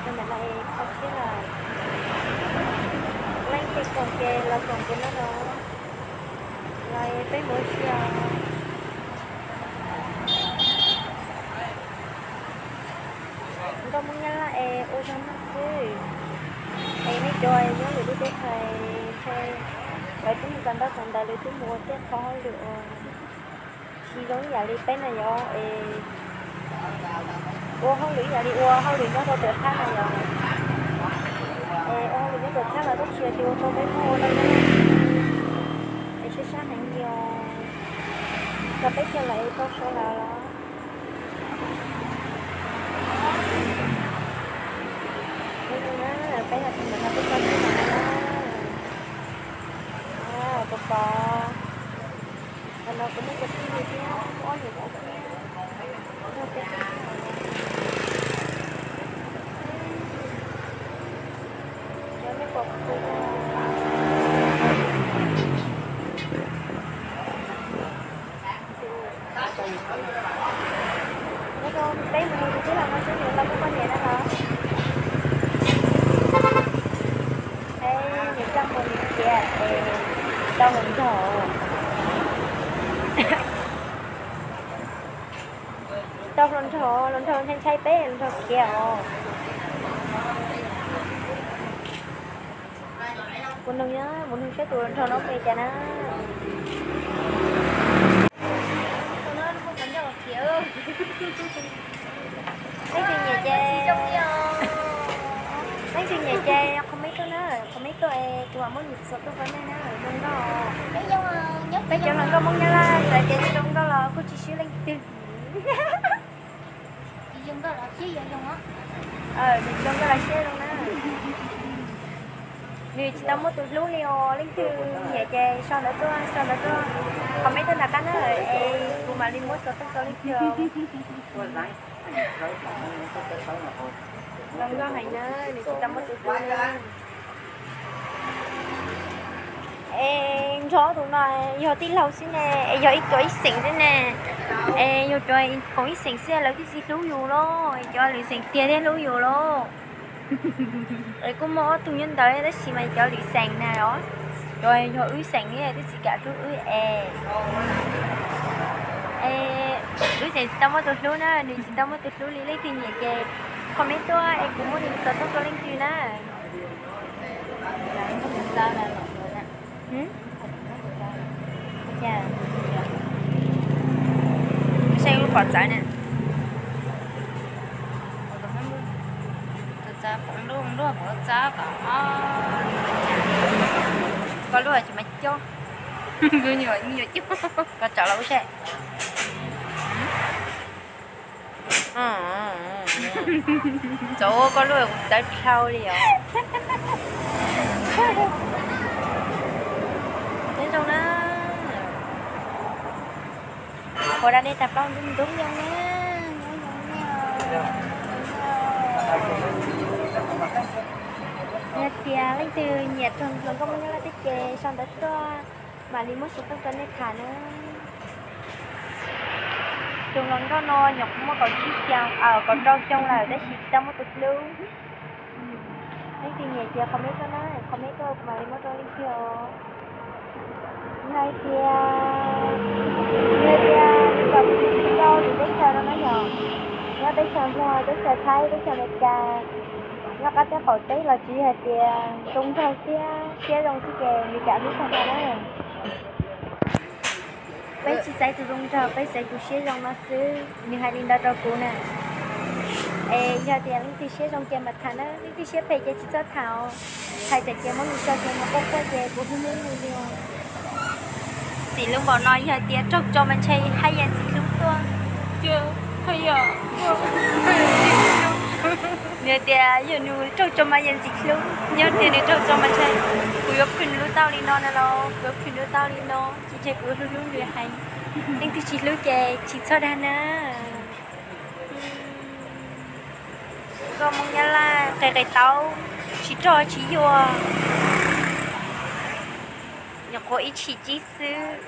Ntawm no es kho siab lawm. Leej twg koom ces los koom kuv no los, los peb mus ua si os. Nkauj Hmoob Nyab Laj es ua zoo maj xwb. Es nej cov nyob lwm lub teb chaws, ntshe lawv twb mus kawm ntaub kawm ntawv, lawv twb mus ua tej qhov hauj lwm uas tsis zoo ib yam li peb na yom, es ua hauj lwm ib yam li ua hauj lwm nyob rau tuam txhab na yom. Es ua hauj lwm nyob tuam txhab los tab sis tias ua rau peb Hmoob ua rau nyob, es sab sab heev li os. Txog peb caug lawm es tau sau lawm los. Peb no txog ntawm no peb tau sau lawm na. Pom pom, qhov no kuv muaj cov tij li thiab, muaj ob niam txiv thiab, muaj peb tij. Cov nej pom kuv no. Nyob rau peb mus tus tij laug no xwb, nws tau muaj poj niam no los. Es nws txaj muag nws khiav es tau hluas nraug. Tsis tau hluas nraug, hluas nraug ntshai ntshai peb, hluas nraug khiav os. Kuv nug, kuv nug saib tus hluas nraug no hu li cas na. Leej twg nyiam ces, leej twg nyiam ces comment tuaj na, comment tuaj es kuv mam muab nws xuas tuaj rau nej na. Zoo nkauj, peb cov hluas nkauj Hmoob Nyab Laj txawm tias zoo nkauj los kuj tsis swb leej twg. Nws zoo nkauj los siab zoo na. Nws tsis tau muaj tus hlub li os, leej twg nyiam ces sau ntawv tuaj, sau ntawv tuaj, comment tuaj nram qab na, es kuv mam li muab xuas tuaj rau leej twg. Zoo nkauj heev na, nws tsis tau muaj tus hlub na. Es nrog tus no yog tij laug xwb ne, es yog ib cov ib xeem xwb ne, es yog cov koom ib xeem xwb lawv twb tsis hlub yus los, es cov lwm xeem tiag thiaj hlub yus los. Es kuj muaj ob tug nyob ntawd tab sis mas cov lwm xeem na os, cov yog wb xeem li twb tsis kam hlub wb es. Es wb tseem tsis tau muaj tus hlub na, nws tsis tau muaj tus hlub li, leej twg nyiam ces comment tuaj es kuv muab nws xuas tuaj rau leej twg na. Saib lub pom txawv na. Koj lub tsis mas coj. Koj tsom los ua saib. Txav koj lub kuv txawv dhau li os. Nyob zoo na. Ua da dej tag plaub ntub ntub zoo na. Yog tias leej twg nyiam tus hluas nkauj Hmoob Nyab Laj thiab ces sau ntawv tuaj, mam li muab xuas tuaj rau nej tham na. Tus hluas nkauj no nyuam qhuav muaj kaum tsib xyoo, kaum rau xyoo lawm tab sis tsis tau muaj tus hlub. Leej twg nyiam ces comment tuaj na, comment tuaj kuv mam li muab rau leej twg os. Yog hais tias, yog hais tias nws kom kuv tsis tau lwm teb chaws no na yom, nyob teb chaws Nplog, teb chaws Thaib, teb chaws Amelikas, nyob qab teb qaum teb los tsis, yog hais tias zoo nraug thiab siab zoo xwb ces nws kam hlub tag nrho na. Peb tsis xaiv tus zoo nraug, peb xaiv tus siab zoo no xwb, nws hais li ntawd rau kuv na. Es yog tias leej twg siab zoo ces mam tham na, leej twg siab phem ces tsis txhob tham os. Hais tias ces muab nws tso ces nws quaj quaj ces kuv hlub hlub nws li. Txim lub npaum no yog tias raug tso mas ntshai haj yam ntxim hlub tuaj. Nws tias yog nws raug tso mas yam ntxim hlub, yog tias nws raug tso mas ntshai kuv yuav plhws nws lub taub li no na los, kuv yuav plhws nws lub taub li no, ces ntshe kuv yuav hlub hlub nws heev. Leej twg tsis hlub ces tsis txhob dag na. Nkauj Hmoob Nyab Laj qe qe taub, tsis rog tsis yuag, nyuam qhuav ib tshim tsib xwb.